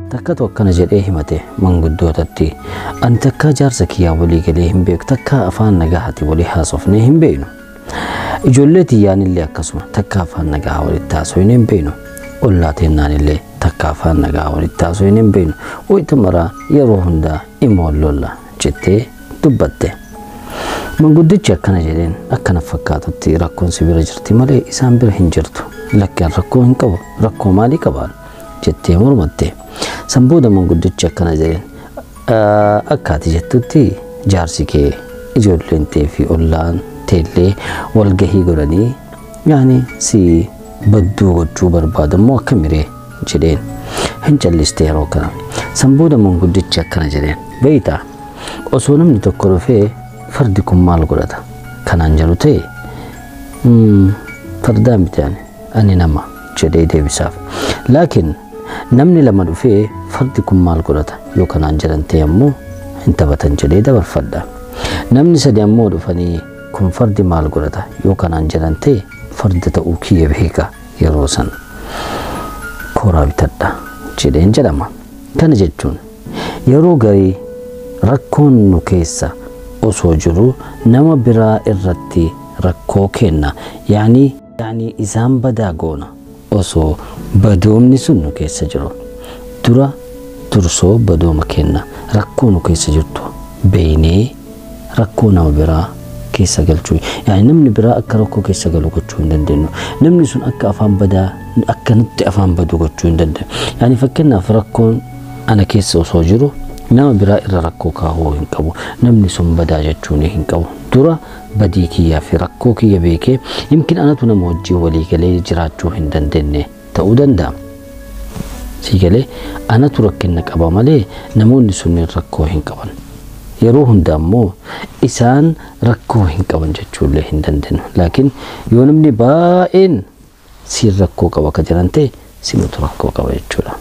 Takkatu akkana jedhee himate manguddootatti: "Ani takkaa jaarsa kiyyaa walii galee hin beeku, takkaa afaan nagahaati walii haasofnee hin beeknu. Ijoollee tiyyaanillee akkasuma takkaa afaan nagahaa walitti haasofnee hin beeknu. Ollaa teennaanillee takka afaan nagaa walitti haasofnee hin beeknu. Wayita maraa yeroo hundaa ima wal lolla," jettee dubbatte. Manguddichi akkana jedheen: "Akkana fakkaatutti rakkoon si bira jirti malee isaan bira hin jirtu." "Lakkeen rakkoo hin qabu, rakkoo maalii qabaan?" jettee mormatte. San booda manguddichi akkana jedheen: "Akka ati jettutti jaarsi kee, ijoolleen tee fi ollaan teellee walgahii godhanii yaani si badduu gochuu barbaadammoo akkamiree?" jedheen. Hin calliste yeroo kana. San booda manguddichi akkana jedheen: "Beeytaa, osoo namni tokko dhufee fardi kun maal godhata kanaan jedhu ta'e, fardaa miti, ani nama jedhee deebisaaf. Laakiin namni lama dhufee fardi kun maal godhata yoo kanaan jedhan ta'e ammoo hin taphatan jedhee dabarfadha. Namni sadi ammoo dhufanii kun fardi maal godhata yoo kanaan jedhan ta'e, farda ta'uu kiyya beeka, yeroo san kooraa bitadha," jedheen jedhama. Kana jechuun yeroo garii rakkoon nu keessa osoo jiru nama biraa irratti rakkoo kenna, yaani isaan badaa goona osoo badoomni sun nu keessa jiru. Dura dursoo badooma kenna, rakkoo nu keessa jirtu beeynee rakkoo nama biraa keessa galchuu, yaani namni biraa akka rakkoo keessa galu gochuu hin dandeenyu. Namni sun akka afaan badaa, akka nutti afaan badu gochuu hin dandeenyu. Yaani fakkeenyaaf rakkoon ana keessa osoo jiru nama biraa irra rakkoo kaahuu hin qabu. Namni sun badaa jechuun hin qabu. Dura badii kiyyaa fi rakkoo kiyya beekee, yimkin anatu nama wajjin walii galee jiraachuu hin dandeenye ta'uu danda'a. Sii galee, anatu rakkina qaba malee namoonni sunneen rakkoo hin qaban. Yeroo hunda ammoo isaan rakkoo hin qaban jechuullee hin dandeenyu. Laakiin yoo namni baay'een siin rakkoo qaba ka jiran ta'e, simatu rakkoo qaba jechuudha.